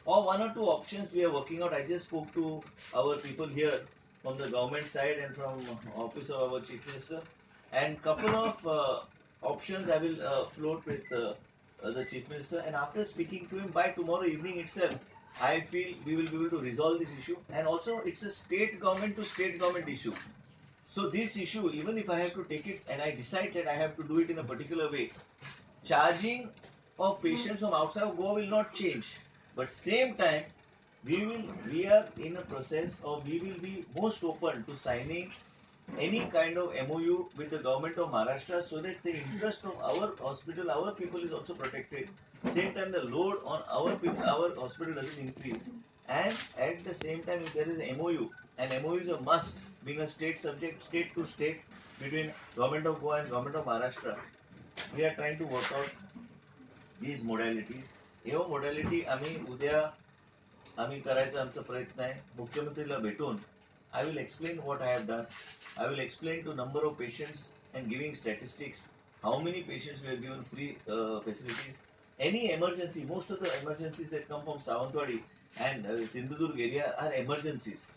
Or one or two options we are working out. I just spoke to our people here from the government side and from office of our Chief Minister, and couple of options I will float with the Chief Minister, and after speaking to him by tomorrow evening itself, I feel we will be able to resolve this issue. And also it's a state government to state government issue. So this issue, even if I have to take it and I decide that I have to do it in a particular way, charging of patients from outside of Goa will not change. But same time, we are in a process of, we will be most open to signing any kind of MOU with the government of Maharashtra, so that the interest of our hospital, our people is also protected. Same time, the load on our people, our hospital doesn't increase. And at the same time, if there is an MOU, and MOU is a must, being a state subject, state to state, between government of Goa and government of Maharashtra, we are trying to work out these modalities. ह्यो modality आम्ही उद्या आम्ही करायचा आमचा प्रयत्न आहे. मुख्यमंत्रीला भेटून I will explain what I have done. I will explain to number of patients and giving statistics, how many patients we have given free facilities. Any emergency, most of the emergencies that come from Sawantwadi and Sindhudurg area are emergencies.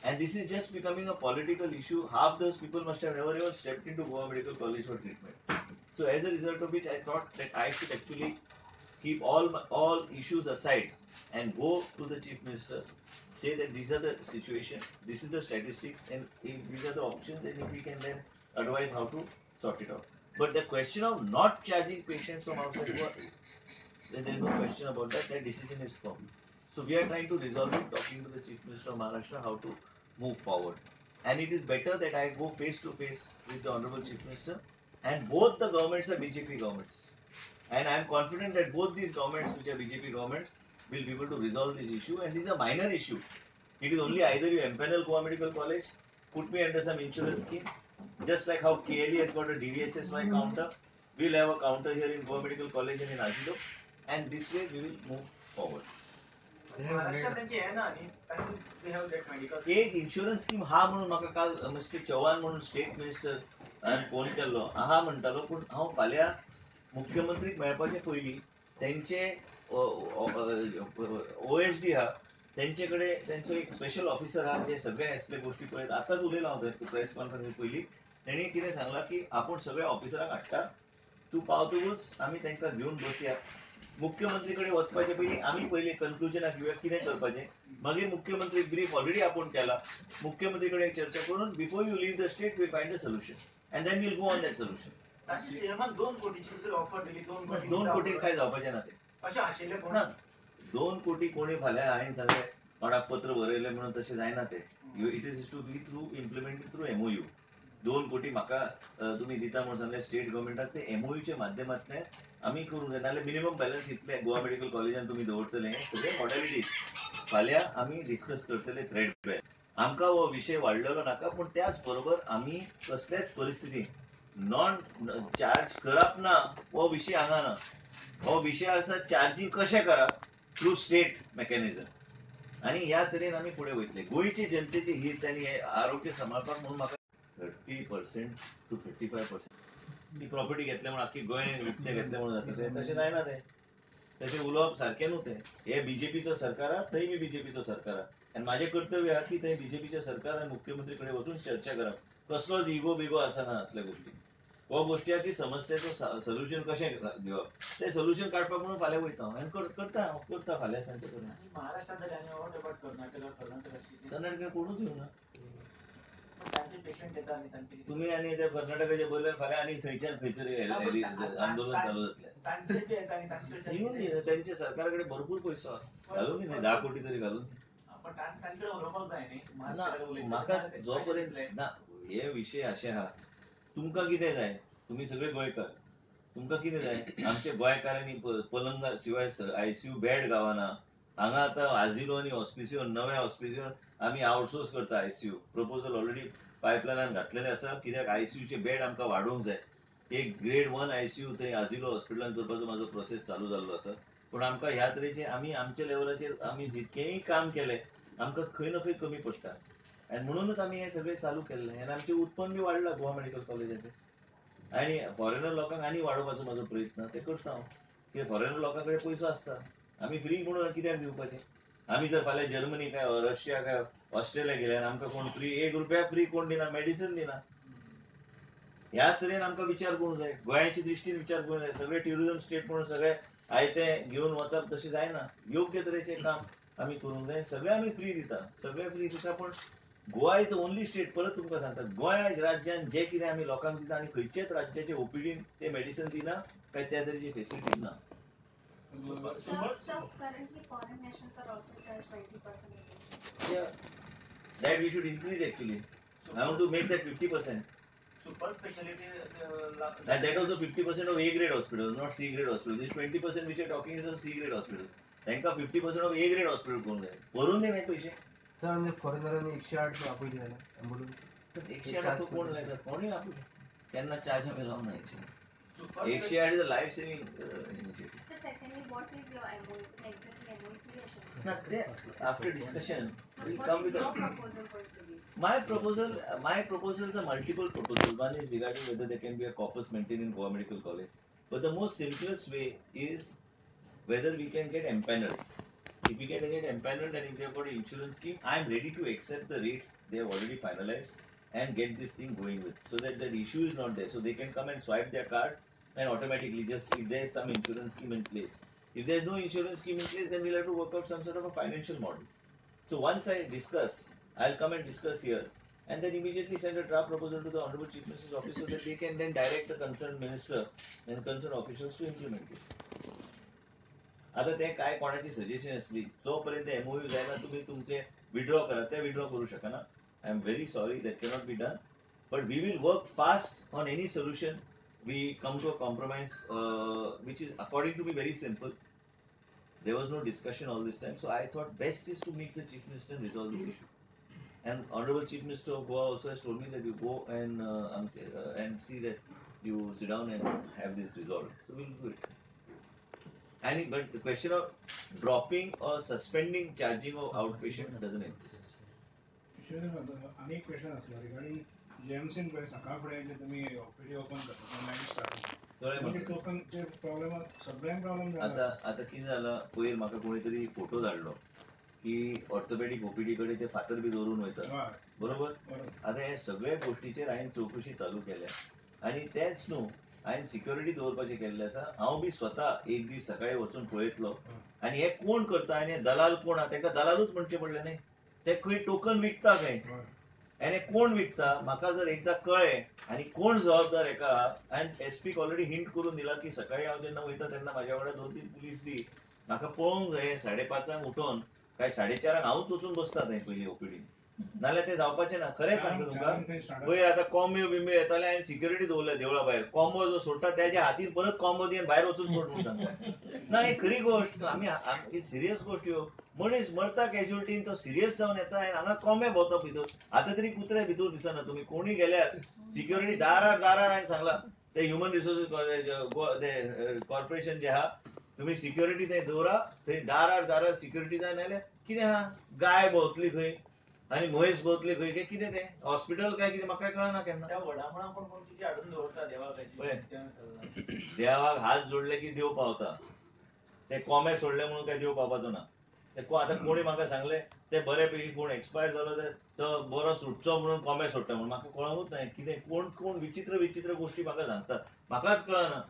And this is just becoming a political issue. Half those people must have never even stepped into Goa Medical College for treatment. So as a result of which, I thought that I should actually keep all issues aside and go to the Chief Minister, say that these are the situation, this is the statistics, and if these are the options, and if we can then advise how to sort it out. But the question of not charging patients from outside Goa, then there is no question about that. That decision is firm. So we are trying to resolve it, talking to the Chief Minister of Maharashtra how to move forward. And it is better that I go face to face with the Honorable Chief Minister, and both the governments are BJP governments. And I am confident that both these governments, which are BJP governments, will be able to resolve this issue. And this is a minor issue. It is only either you empanel Goa Medical College, put me under some insurance scheme, just like how KLE has got a DDSSY counter, we will have a counter here in Goa Medical College and in Azilo, and this way we will move forward. एक insurance scheme हा म्हणून म्हाका काल mister Chavan म्हणून state minister phone केल्लो आहा म्हणटालो, पूण हांव फाल्यां मुख्यमंत्रीक मेळपाचे पयलीं तेंचे OSD आहा तेंचे कडेन तेंचो एक स्पेशल ऑफिसर आहा जे सगळे असले गोष्टी पळयत. आतांच उलयला हांव प्रेस कॉन्फरन्स पयलीं, तेणी कितें सांगलां की आपूण सगळ्या ऑफिसरांक हाडटा, तूं पावतकूच आमी तांकां घेवन बसया. मुख्यमंत्री कडेन वचपाचे पयलीं आमी पयलीं कन्क्लुजनाक घेवया कितें करपाचें, मागीर मुख्यमंत्री ब्रीफ ऑलरेडी आपूण केला, मुख्यमंत्री कडेन चर्चा करून before you leave the state we find the solution and then we'll go on that solution. 2 कोटीची ऑफर दिली, 2 कोटी काय जावपाचें ना तें, अशें आशिल्लें ना. 2 कोटी कोणी फाल्यां हांवें सांगलें कोणाक पत्र बरयलें म्हणून तशें जायना तें. It is to be through implemented through MOU. 2 कोटी म्हाका तुमी दिता म्हणून सांगलें स्टेट गव्हर्मेंटाक, ते MOUच्या माध्यमांतल्यान आमी करूंक जाय. नाल्यार मिनिमम बॅलन्स इतले गोवा मेडिकल कॉलेजान तुमी दवरतले. सगळे मॉडेलिटीज फाल्यां आमी डिस्कस करतले थ्रेड बॅर. आमकां हो विशय वाडलेलो नाका, पूण त्याच बरोबर आमी कसल्याच परिस्थितीन नॉन चार्ज करप ना हो विशय हांगा ना. हो विशय आसा चार्जींग कशें करप थ्रू स्टेट मेकॅनिझम, आनी ह्या तरेन आमी फुडें वयतले. गोंयचे जनतेचे हित आनी आरोग्य सांबाळपाक म्हणून म्हाका 30% to 35% ती प्रॉपर्टी घेतल्या म्हणून आख्खी गोंय विकतें घेतलें म्हणून जाता तें, तशें जायना तें. तशें उलोवप सारकें न्हू तें. हे बीजेपीचो सरकार आहा, थंय बी बीजेपीचो सरकार आहा, आनी म्हाजें कर्तव्य आहा की थंय बीजेपीच्या सरकार आनी मुख्यमंत्री कडेन वचून चर्चा करप. कसलोच इगो बिगो आसना असल्या गोष्टी. हो गोष्टी आहा की समस्येचो सोल्युशन कशें घेवप, तें सोल्युशन काडपाक म्हणून फाल्यां वयता हांव आनी करता हांव, करता फाल्यां सांजचे करून. कर्नाटकान कोणूच येवना. तुम्ही आनी ते कर्नाटकाचे बरयल्यार फाल्यां आनी थंयच्यान खंयतरी आंदोलन चालू जातलें. येवन दी, तेंच्या सरकारा कडेन भरपूर पयसो आहा, घालून दी, 10 कोटी तरी घालून दी. ना म्हाका जो पर्यंत ना हे विशय अशे आहा, तुमकां कितें जाय, तुमी सगळे गोंयकार, तुमकां कितें जाय? आमच्या गोंयकारांनी पलंगा शिवाय ICU bed गावना. हांगा आतां आझिलो आनी हॉस्पिसियो, नव्या हॉस्पिसियो आमी आउटसोर्स करता ICU. Proposal already पायपलायनान घातलेलें आसा, कित्याक ICUचे बेड आमकां वाडोवंक जाय. एक ग्रेड 1 ICU थंय आझिलो हॉस्पिटलान करपाचो म्हाजो प्रोसेस चालू जाल्लो आसा. पूण आमकां ह्या तरेचे आमी आमच्या लेवलाचेर आमी जितकेंय काम केलें आमकां खंय ना खंय कमी पडटा, आनी म्हणूनच आमी हें सगळें चालू केल्लें. आनी आमचें उत्पन्न बी वाडलां गोवा मेडिकल कॉलेजाचें. आनी फॉरेनर लोकांक आनी वाडोवपाचो म्हाजो प्रयत्न ते करता हांव, कित्याक फॉरेनर लोकां कडेन पयसो आसता. आमी फ्री म्हणून कित्याक दिवपाचें? आमी जर फाल्यां जर्मनी काय रशिया काय ऑस्ट्रेलिया गेले आनी आमकां कोण फ्री 1 रुपया फ्री कोण दिना, मेडिसन दिना, ह्या तरेन आमकां विचार करूंक जाय. गोंयाच्या दृश्टीन विचार करूंक जाय. सगळे ट्युरिझम स्टेट म्हणून सगळे आयते घेवन वचप तशें जायना. योग्य तरेचें काम आमी करूंक जाय. सगळे आमी फ्री दिता, सगळे फ्री दिता, पूण Goa is the only state. परत तुमकां सांगता, गोंया राज्यान जे कितें आमी लोकांक दिता आनी खंयच्याच राज्याचे ओपीडीन ते मेडिसन दिना काय त्या तरेची फेसिलिटीज ना. So currently foreign nationals are also charged 20%. Yeah, that we should increase actually. I want to make that 50%. Super specialty. And that also 50% of A grade hospitals, not C grade hospitals. This 20% which you are talking is of C grade hospitals. तांकां 50% of A grade hospital करूंक जाय. भरून दी न्ही पयशे. Sir, फॉरेनरांनी 108 आपयली जाल्यार ambulance 108 कोण लायता? कोणूय आपयले केन्ना चार्ज आमी लावंक ना. 108 is a life saving initiative. So secondly, what is your MOE? Exactly MOE creation? Na, after discussion, we'll come with your proposal going to be. My proposals are multiple proposals. One is regarding whether there can be a corpus maintained in Goa Medical College. But the most simplest way is whether we can get empaneled. If we can get empaneled and if they have got an insurance scheme, I am ready to accept the rates they have already finalized and get this thing going with, so that the issue is not there. So they can come and swipe their card and automatically just, if there is some insurance scheme in place. If there is no insurance scheme in place, then we'll have to work out some sort of a financial model. So once I discuss, I'll come and discuss here and then immediately send a draft proposal to the Honorable Chief Minister's office so that they can then direct the concerned minister and concerned officials to implement it. आता ते काय कोणाची suggestion असली, जोपर्यंत MOU जायना तुम्ही तुमचे withdraw करा, ते विड्रॉ करू शकना. I am very sorry, that cannot be done. But we will work fast on any solution. We come to a compromise, which is according to me very simple. There was no discussion all this time, so I thought best is to meet the Chief Minister and resolve this issue. And Honorable Chief Minister of Goa also has told me that you go and see that you sit down and have this resolved. So we'll do it. And but the question of dropping or suspending charging of outpatient doesn't exist. अनेक question असलो regarding जीएमसीन पळय सकाळ फुडें जे तुमी OPD open करता line start token ते problem सगळ्यांक problem जाला. आता आता कितें जाला, पयर म्हाका कोणी तरी फोटो धाडलो की ऑर्थोपेडीक ओपीडी कडेन ते फातर बी दवरून वयतात, बरोबर. आतां हे सगळ्या गोष्टीचेर हांवें चवकशी चालू केल्या आनी तेच न्हू, हांवें सिक्युरिटी दवरपाचें केल्लें आसा. हांव बी स्वता एक दीस सकाळी वचून पळयतलो आनी हे कोण करता आनी दलाल कोण आहा, तांकां दलालूच म्हणचें पडलें न्ही, ते खंय टोकन विकता खंय आनी कोण विकता म्हाका जर एकदां कळ्ळें आनी कोण जबाबदार हेका. हांवें एसपीक ऑलरेडी हिंट करून दिला की सकाळी हांव जेन्ना वयता तेन्ना म्हाज्या वांगडा 2-3 पुलीस दी, म्हाका पळोवंक जाय 5:30 उठोवन काय 4:30 हांवूच वचून बसता थंय पयलीं ओपीडीन, नाल्यार तें जावपाचें ना. खरें सांगता तुमकां, पयर आतां कोंबयो बिंब्यो येताले, हांवें सिक्युरिटी दवरल्या देवळा भायर, कोंबो जो सोडटा तेज्या हातीन परत कोंबो दी आनी भायर वचून सोड म्हणून सांगता. ना, ही खरी गोश्ट, आमी सिरियस गोश्ट ह्यो. मनीस मरता कॅज्युअलिटीन, तो सिरियस जावन येता आनी हांगा कोंबे भोंवता भितर. आतां तरी कुत्रे भितर दिसना, तुमी कोणूय गेल्यार सिक्युरिटी दारार दारार हांवें सांगलां ते ह्युमन रिसोर्सीस ते कॉर्पोरेशन जे आहा तुमी सिक्युरिटी थंय दवरा, थंय दारार दारार सिक्युरिटी जाय, नाल्यार कितें आहा गाय भोंवतली खंय आनी म्हैस भोंवतली खंय, कितें तें हॉस्पिटल काय कितें म्हाका कळना केन्ना. त्या वडामुळां कोण कोण कितें हाडून दवरता देवाक, देवाक हात जोडले की देव पावता, ते कोंबे सोडले म्हणून काय देव पावपाचो ना. ते आतां कोणी म्हाका सांगलें ते बरे पैकी कोण एक्सपायर जालो तो बरो सुटचो म्हणून कोंबे सोडटा म्हणून, म्हाका कळोंकूच ना कितें, कोण कोण विचित्र विचित्र गोश्टी म्हाका सांगतात, म्हाकाच कळना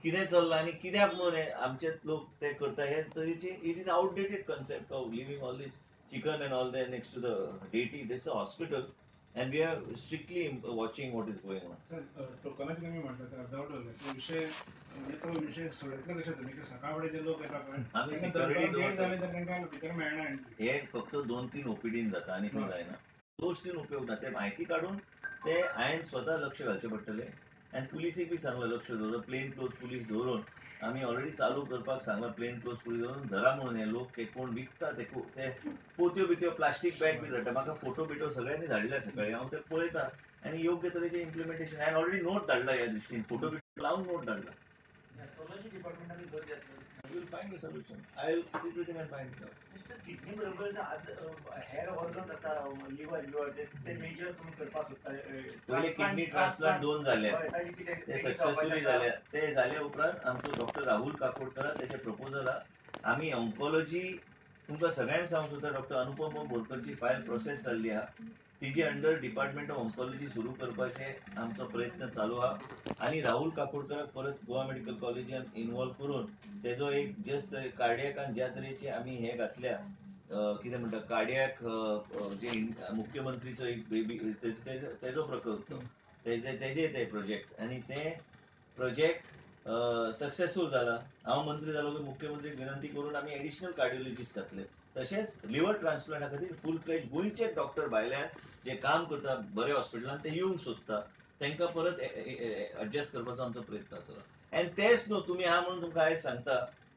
कितें चल्लां आनी कित्याक म्हणून हे आमचे लोक ते करता. हे तरेची it is outdated concept of living all this chicken and all that next to the deity. This is a hospital and we are strictly watching what is going on. Sir, टोकनाचे तुम्ही म्हणता तर अर्धवट तो विषय म्हणजे तो विषय सोडयतले कशे तुम्ही, सकाळ फुडें जे लोक येता पळय आमी सिक्युरिटी दवरता तांकां भितर मेळना. हे फक्त 2-3 ओपीडीन जाता आनी खंय जायना, 2-3 उपयोग ना. ते म्हायती काडून ते हांवें स्वता लक्ष घालचें पडटलें आनी पुलिसीक बी सांगलां लक्ष दवरून, प्लेन क्लोथ पुलीस दवरून आमी ऑलरेडी चालू करपाक सांगलां, प्लेन क्लोथ पुलीस दवरून धरा म्हणून हे लोक ते कोण विकता ते पोत्यो बित्यो प्लास्टीक बॅग बी धाडटा. म्हाका फोटो बिटो सगळ्यांनी धाडल्या सकाळी, हांव ते पळयता आनी योग्य तरेचें इम्प्लिमेंटेशन. हांवें ऑलरेडी नोट धाडला ह्या दृश्टीन, फोटो बिटो लावन नोट धाडला. नेफ्रोलॉजी डिपार्टमेंटान गरज आसता. You will find a solution. I will sit with him and find it out. Mister, kidney बरोबर आज हेर ऑर्गन्स आसा, लिव्हर ते मेजर तुमी करपाक सोदता. पयले किडनी ट्रान्सप्लांट 2 जाले, ते सक्सेसफुली जाले. ते जाले उपरांत आमचो डॉक्टर राहुल काकोडकर त्याचे प्रपोजल आहा आमी ऑन्कोलॉजी तुमकां सगळ्यांक सांगूंक सोदता, डॉक्टर अनुपम बोरकरची फायल प्रोसेस जाल्ली आहा, तिजे अंडर डिपार्टमेंट ऑफ ऑन्कोलॉजी सुरू करपाचे आमचो प्रयत्न चालू आहा. आनी राहुल काकोडकराक परत गोवा मेडिकल कॉलेजान इन्वॉल्व करून तेजो एक जस्ट कार्डियकान ज्या तरेचे आमी हे घातल्या, कितें म्हणटा कार्डियक जे मुख्यमंत्रीचो एक बेबी तेजो प्रकल्प, तेजे ते प्रोजेक्ट, आनी ते प्रोजेक्ट सक्सेसफूल जाला. हांव मंत्री जालो की मुख्यमंत्रीक विनंती करून आमी एडिशनल कार्डियोलॉजिस्ट घातले. तशेंच लिव्हर ट्रान्सप्लांटा खातीर फूल फ्लेज गोंयचे डॉक्टर भायल्यान जे काम करता बरे हॉस्पिटलान ते येवंक सोदता, तांकां परत एडजस्ट करपाचो आमचो प्रयत्न आसलो. आनी तेच न्हू, तुमी आहा म्हणून तुमकां आयज सांगता,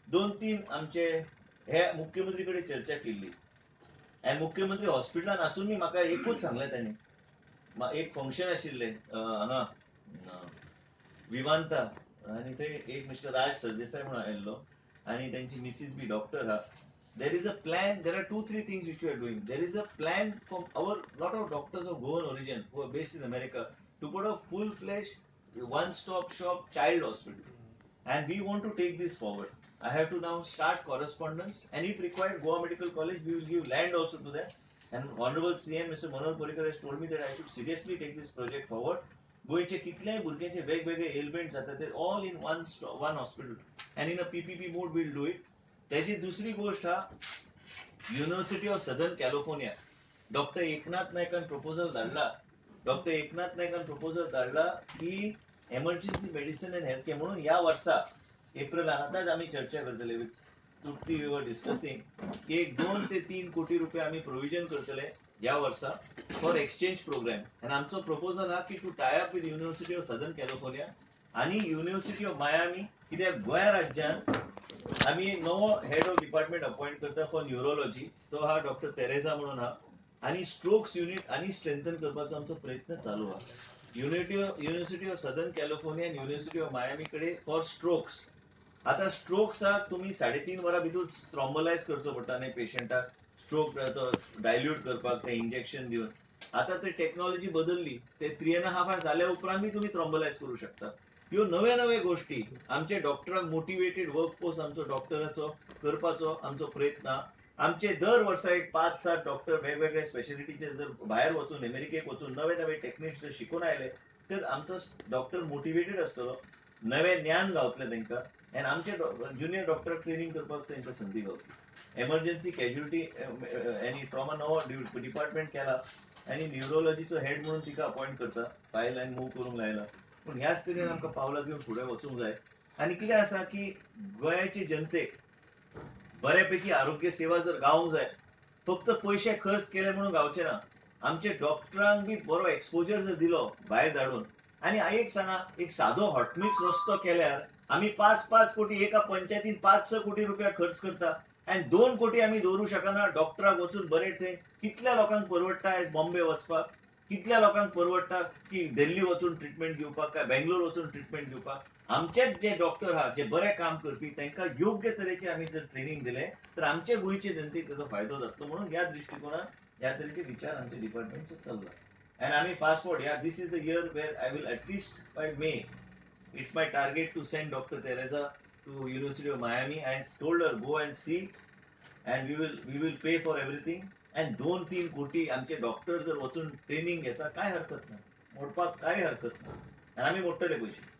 2-3 आमचे हे मुख्यमंत्री कडेन चर्चा केल्ली आनी मुख्यमंत्री हॉस्पिटलान आसूनय म्हाका एकूच सांगलें तांणी. एक फंक्शन आशिल्लें हांगा विमानता, आनी थंय एक मिस्टर राज सरदेसाय म्हणून आयिल्लो आनी तांची मिसीस बी डॉक्टर आहा. There is a plan, there are 2-3 things which we are doing. There is a plan from our lot of doctors of Goan origin who are based in America to put a full-fledged one-stop shop child hospital. And we want to take this forward. I have to now start correspondence, and if required, Goa Medical College, we will give land also to them. And Honorable CM Mr. Manohar Parrikar has told me that I should seriously take this project forward. गोंयचे कितलेय भुरग्यांचे वेगवेगळे elements जाता ते all in one hospital, and in a PPP mode will do it. त्याची दुसरी गोष्ट हा, University of Southern California, doctor Eknath नायकान proposal धाडला. डॉक्टर एकनाथ नायकान प्रपोजल धाडला की emergency medicine and health care म्हणून ह्या वर्सा एप्रिलान, आतांच आमी चर्चा करतले with Trupti, we were discussing की एक 2 ते 3 कोटी रुपये आमी प्रोविजन करतले ह्या वर्सा फॉर एक्सचेंज प्रोग्राम. आनी आमचो प्रपोजल हा की to tie up with University of Southern California आनी युनिव्हर्सिटी ऑफ मायामी, कित्याक गोंया राज्यान आमी नवो हेड ऑफ डिपार्टमेंट अपॉइंट करता फॉर न्युरोलॉजी, तो हा डॉक्टर तेरेझा म्हणून हा, आनी स्ट्रोक्स युनिट आनी स्ट्रेंथन करपाचो आमचो प्रयत्न चालू आहा. युनिव्हर्सिटी ऑफ सदर्न कॅलिफोर्निया आनी युनिव्हर्सिटी ऑफ मायामी कडेन फॉर स्ट्रोक्स. आतां स्ट्रोक्साक तुमी 3.5 वरां भितर थ्रोम्बोलायज करचो पडटा न्ही पेशंटाक, स्ट्रोक डायल्यूट करपाक ते इंजेक्शन दिवन. आतां ते टेक्नॉलॉजी बदलली, ते 3.5 आवर्स जाल्या उपरांत बी तुमी थ्रोम्बोलायज करूं शकता. ह्यो नव्या नव्या गोष्टी आमचे डॉक्टरांक मोटिवेटेड वर्कफोर्स आमचो डॉक्टराचो करपाचो आमचो प्रयत्न. आमचे दर वर्सा एक 5-7 डॉक्टर वेगवेगळ्या स्पेशलिटीचे जर भायर वचून अमेरिकेक वचून नवे नवे टेक्निक्स जर शिकून आयले तर आमचो डॉक्टर मोटिवेटेड आसतलो, नवें ज्ञान गावतलें तांकां, आनी आमचे ज्युनियर डॉक्टराक ट्रेनींग करपाक तांकां संदी गावतली. एमर्जन्सी कॅज्युलिटी आनी ट्रॉमा नवो डिपार्टमेंट केला आनी न्युरोलॉजीचो हेड म्हणून तिका अपॉयंट करता, फायल आनी मूव करूंक लायला. पूण ह्याच तरेन आमकां पावलां घेवन फुडें वचूंक जाय. आनी कितें आसा की गोंयाचे जनतेक बऱ्यापैकी आरोग्य सेवा जर गावूंक जाय, फक्त पयशे खर्च केले म्हणून गावचे ना, आमचे डॉक्टरांक बी बरो एक्सपोजर जर दिलो भायर धाडून. आनी एक सांगा, एक सादो हॉटमिक्स रस्तो केल्यार आमी 5-5 कोटी एका पंचायतीन 5-6 कोटी रुपया खर्च करता, आनी 2 कोटी आमी दवरूं शकना डॉक्टराक वचून बरे थंय. कितल्या लोकांक परवडटा आयज बॉम्बे वचपाक, कितल्या लोकांक परवडटा की दिल्ली वचून ट्रिटमेंट घेवपाक काय बेंगलोर वचून ट्रिटमेंट घेवपाक. आमचेच जे डॉक्टर आहा जे बरे काम करपी तांकां योग्य तरेचे आमी जर ट्रेनींग दिलें तर आमचे गोंयचे जनतेक ताचो फायदो जातलो. म्हणून ह्या दृश्टिकोनान ह्या तरेचे विचार आमच्या डिपार्टमेंटचे चल्ला. आनी आमी फास्ट फॉरवर्ड, ह्या this is the year where I will at least by May, it's my target to send doctor Teresa to University of Miami and told her go and see, and we will pay for everything. And 2-3 कोटी आमचे doctor जर वचून training घेता काय हरकत ना, मोडपाक काय हरकत ना, आनी आमी मोडटले पयशे.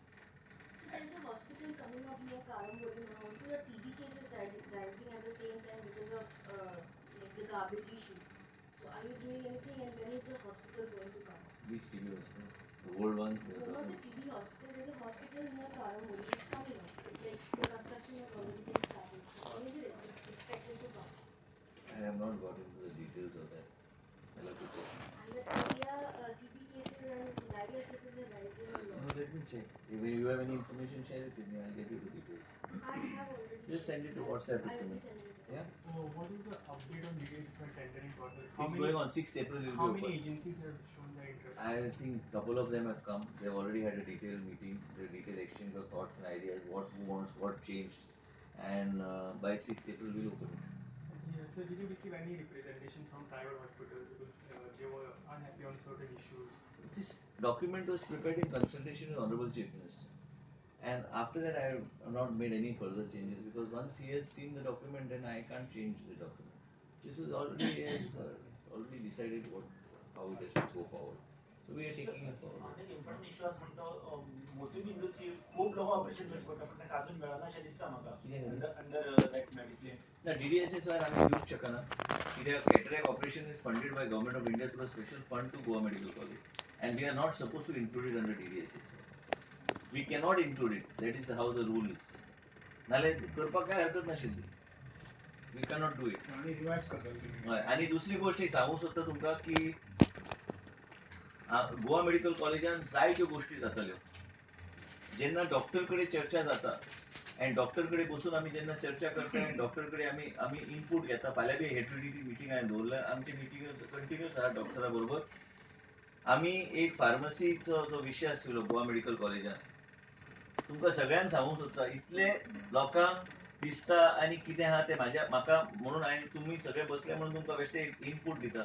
There is a hospital coming up near Karambolim now. Also, the TB cases rising at the same time because of like the garbage issue. So, are you doing anything, and when is the hospital going to come up? Which TB hospital? The old one? No, not the TB hospital. There is a hospital near Karambolim. It's coming up. It's like the construction has already been started. So, when is it expected to come? I have not got into the details of that. I'll have to check. And the TB cases and diarrhea cases are rising a lot. No, let me check. If you have any information, share it with me. I'll get you the details. I have already. Just send it to WhatsApp I it to will me. be sending it. Yeah? Oh, what is the update on replacement tendering process? It's going on 6th April. Will How be many open. agencies have shown their interest? I think couple of them have come. They've already had a detailed meeting, the detailed exchange of thoughts and ideas, what who wants, what changed, and by 6th April we'll open it. Yeah, so did you receive any representation from private hospitals because they were unhappy on certain issues? This document was prepared in consultation with Honorable Chief Minister. And after that I have not made any further changes because once he has seen the document then I can't change the document. This is already has already decided what how it has to go forward. So we are taking it forward. आनी important issue आसा म्हणटा तो मोतीबिंदूची खूब लोक operation करचे पडटा पण तांकां अजून मेळना अशें दिसता म्हाका अंडर that mediclaim. ना, DDSSY आमी दिवंक शकना कित्याक cataract operation is funded by government of India through a special fund to Goa Medical College and we are not suppose to include it under DDSSY. We cannot include it. That is how the rule is. नाल्यार करपाक काय हरकत नाशिल्ली. We cannot do it. आनी revise करतले तुमी. हय, आनी दुसरी गोश्ट एक सांगूंक सोदता तुमकां की गोवा मेडिकल कॉलेजान जायत्यो गोश्टी जाताल्यो. जेन्ना डॉक्टर कडेन चर्चा जाता आनी डॉक्टर कडेन बसून आमी जेन्ना चर्चा करता आनी डॉक्टर कडेन आमी आमी इनपूट घेता. फाल्यां बी एचओडीटी मिटींग हांवें दवरल्या, आमची मिटींग कंटिन्यूस आहा डॉक्टरा बरोबर. आमी एक फार्मसीचो जो विशय आशिल्लो गोवा मेडिकल कॉलेजान, तुमकां सगळ्यांक सांगूंक सोदता, इतले लोकांक दिसता आनी कितें आहा तें म्हाज्या म्हाका म्हणून हांवें तुमी सगळे बसले म्हणून तुमकां बेश्टे एक इनपूट दिता.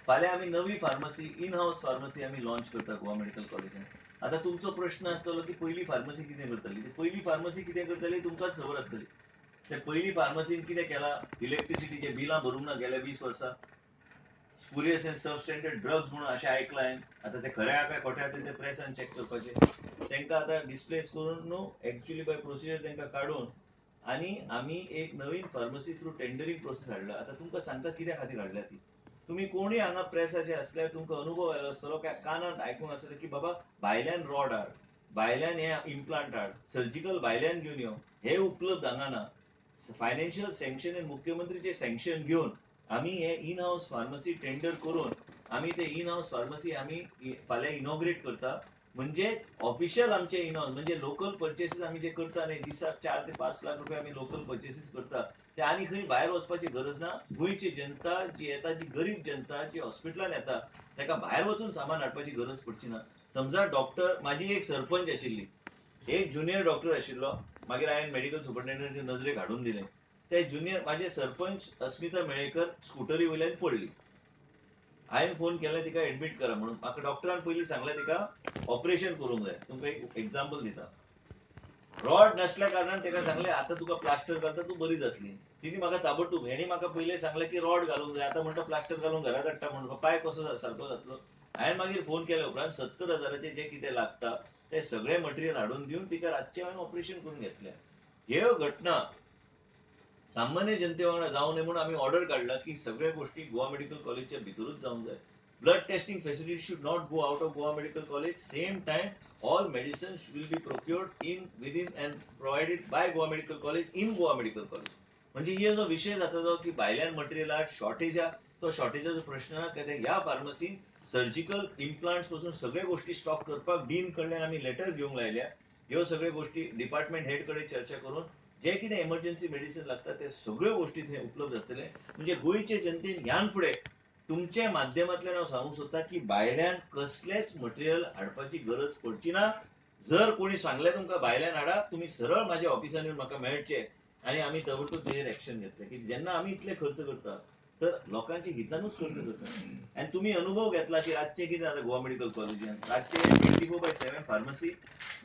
फाल्यां आमी नवी फार्मसी, इन हावस फार्मसी आमी लॉन्च करता गोवा मेडिकल कॉलेजान. आतां तुमचो प्रश्न आसतलो की पयली फार्मसी कितें करतली. ती पयली फार्मसी कितें करतली तुमकांच खबर आसतली. ते पयली फार्मसीन कितें केलां, इलेक्ट्रिसिटीचे बिलां भरूंक ना गेल्या 20 वर्सां, स्पुरियस एंड सबस्टँडर्ड ड्रग्स म्हणून अशें आयकलां हांवें. आतां ते खरें आहा काय खोटें आहा तें प्रेसान चॅक करपाचें. तांकां आतां डिस्प्लेस करून न्हू एक्चुअली बाय प्रोसिजर तांकां काडून आनी आमी एक नवीन फार्मसी थ्रू टेंडरींग प्रोसेस हाडला. आतां तुमकां सांगता कित्या खातीर हाडल्या ती. तुमी कोणूय हांगा प्रेसाचे आसल्यार तुमकां अनुभव आयलो आसतलो काय कानात आयकूंक आसतलें की बाबा भायल्यान रॉड हाड, भायल्यान हे इम्प्लांट हाड, सर्जिकल भायल्यान घेवन यो, हे उपलब्ध हांगा ना. फायनान्शियल सँक्शन आनी मुख्यमंत्रीचे सँक्शन घेवन आमी हे इन हावस फार्मसी टेंडर करून आमी ते इन हावस फार्मसी आमी फाल्यां इनॉग्रेट करता. म्हणजे ऑफिशियल आमचे इन हावस म्हणजे लोकल पर्चेसीस आमी जे करता न्ही, दिसाक 4 ते 5 लाख रुपया आमी लोकल पर्चेसीस करता, ते आनी खंय भायर वचपाची गरज ना. गोंयची जनता जी येता, जी गरीब जनता जी हॉस्पिटलान येता ताका भायर वचून सामान हाडपाची गरज पडची ना. समजा डॉक्टर, म्हाजी एक सरपंच आशिल्ली, एक ज्युनियर डॉक्टर आशिल्लो, मागीर हांवें मेडिकल सुपरिटेंडंटाचे नजरेक हाडून दिलें. ते ज्युनियर म्हाजे सरपंच अस्मिता मेळेकर स्कुटरी वयल्यान पडली. हांवें फोन केला तिका एडमीट करा म्हणून. म्हाका डॉक्टरान पयलीं सांगलें तिका ऑपरेशन करूंक जाय. तुमकां एक एग्जाम्पल दिता. रॉड नासल्या कारणान ताका सांगलें आतां तुका प्लास्टर घालता, तूं बरी जातली. तिणी म्हाका ताबडतोब हेणी म्हाका पयलें सांगलें की रॉड घालूंक जाय, आतां म्हणटा प्लास्टर घालून घरात हाडटा म्हणून पांय कसो सारको जातलो. हांवें मागीर फोन केल्या उपरांत 70 हजाराचें जें कितें लागता तें सगळें मटेरियल हाडून दिवन तिका रातचें हांवें ऑपरेशन करून घेतलें. ह्यो घटना सामान्य जनते वांगडा जावं नये म्हणून आमी ऑर्डर काडला की सगळ्या गोष्टी गोवा मेडिकल कॉलेजच्या भितरूच जावंक जाय. Blood testing facility should not go out of Goa Medical College. Same time all medicines will be procured in within and provided by Goa Medical College in Goa Medical College. म्हणजे हे जो विशय जाता तो की भायल्यान मटेरियल आहा, shortage आहा, तो शॉर्टेजाचो प्रश्न ना. कित्याक ह्या फार्मसीन सर्जिकल इम्प्लांट्स पासून सगळे गोष्टी स्टॉक करपाक डीन कडल्यान आमी लेटर घेवंक लायल्या. ह्यो सगळ्यो गोष्टी डिपार्टमेंट हेड कडेन चर्चा करून जे कितें एमर्जन्सी मेडिसिन लागता ते सगळ्यो गोष्टी थंय उपलब्ध आसतले. म्हणजे गोंयचे जनतेन ह्यान फुडें तुमच्या माध्यमांतल्यान हांव सांगूंक सोदता की भायल्यान कसलेंच मटेरियल हाडपाची गरज पडची ना. जर कोणी सांगलें तुमकां भायल्यान हाडा, तुमी सरळ म्हाज्या ऑफिसान येवन म्हाका मेळचे आनी आमी ताबडतोब तेजेर एक्शन घेतले. की जेन्ना आमी इतले खर्च करता तर लोकांच्या हितानूच खर्च करता. आनी तुमी अनुभव घेतला की रातचें कितें जाता गोवा मेडिकल कॉलेजीन, रातचें 24/7 pharmacy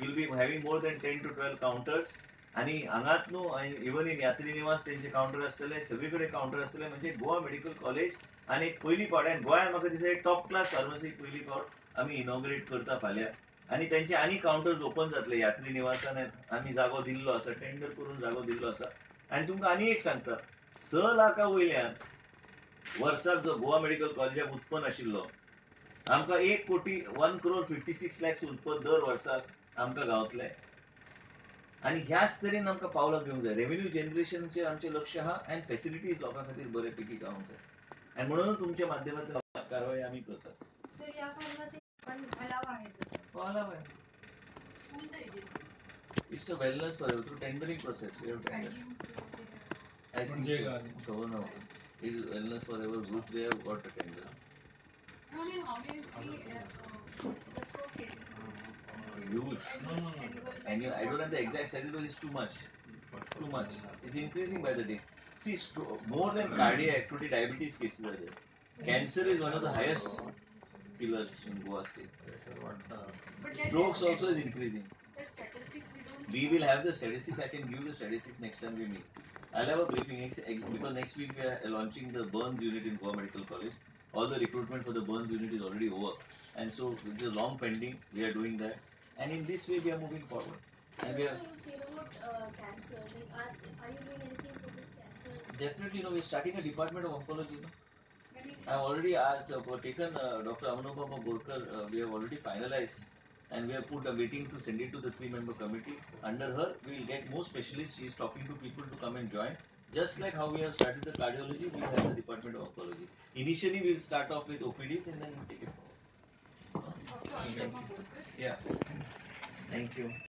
will be having more than 10 to 12 counters. आनी हांगात न्हू, इवन इन यात्री निवास तेंचे कावंटर आसतले, सगळे कडेन कावंटर आसतले. म्हणजे गोवा मेडिकल कॉलेज आनी एक पयली फावट आनी गोंयांत म्हाका दिसता टॉप क्लास फार्मसी पयली फावट आमी इनॉग्रेट करता फाल्यां. आनी तेंचे आनी कावंटर्स ओपन जातले यात्री निवासान आमी जागो दिल्लो आसा, टेंडर करून जागो दिल्लो आसा. आनी तुमकां आनी एक सांगता, 6 लाखा वयल्यान वर्साक जो गोवा मेडिकल कॉलेजाक उत्पन्न आशिल्लो आमकां 1 कोटी 1 करोड 56 लाख उत्पन्न दर वर्साक आमकां गावतलें. आनी ह्याच तरेन आमकां पावलां घेवंक जाय. रेव्हेन्यू जनरेशनचेर आमचें लक्ष आहा आनी फेसिलिटीज लोकां खातीर बरे पैकी गावंक जाय. आनी म्हणून तुमच्या माध्यमांतल्यान कारवाई आमी करतात. सर, या फार्मसी पण अलाव आहे? अलाव आहे. It's a wellness for through tendering process. We have tender. I think so. खबर ना म्हाका. It is wellness for ever group, they have got a tender. I mean, how many the stroke cases? Huge. No. And I don't have the exact statistic, but it's too much. Too much. It's increasing by the day. See, more than cardiac, today diabetes cases are there. Cancer is one of the highest killers in Goa state. But Strokes also is increasing. That statistics we don't We will have the statistics. I can give the statistics next time we meet. I'll have a briefing because next week we are launching the burns unit in Goa Medical College. All the recruitment for the burns unit is already over, and so it's a long pending. We are doing that, and in this way we are moving forward. And we are Also, you said about cancer. Like, are you doing anything for this cancer? Definitely, no. We are starting a department of oncology. No? I have already asked, taken Dr. Anupama Borkar. We have already finalized, and we have put a waiting to send it to the 3-member committee. Under her, we will get more specialists. She is talking to people to come and join. Just like how we have started the cardiology, we have the department of oncology. Initially, we will start off with OPDs and then we'll take it forward. Dr. Anupama Borkar. Yeah. Thank you.